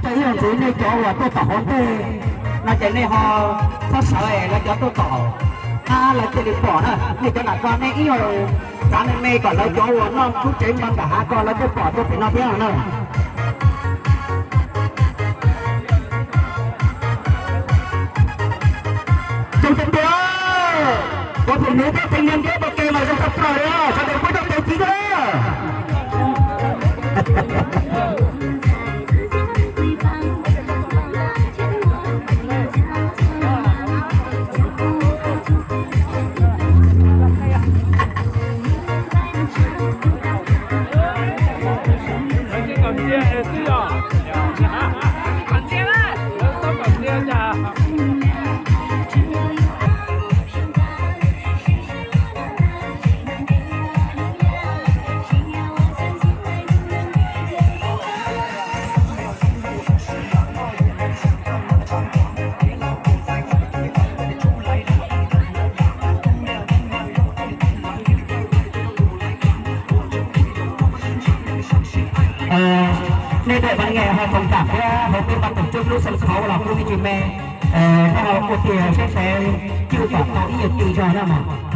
Ib zaug ntxiv nej cov uas tuaj tom hauv ntej no ces nej ho txhob sawv es lawv cov tuaj tom qab lawv thiaj li pom na. Nej cov nram ko nej ib zaug txav me me kom lawv cov uas noj lub tsev npog nram hav ko lawv thiaj pom tuaj pem no thiab na. Cov tus tias, cov tus niam thiab tus niam thiab tus ke mas zoo tshaj plaws li, sawv daws pub cov tus txiv thiab. Nej daim vas nge ho koom tam thiab hauv peb pab tom tsuj lub sân khấu los kuj me ntsis me, nej ho ua tiag saib seb cwj pom tau ib yam twg zog na mog.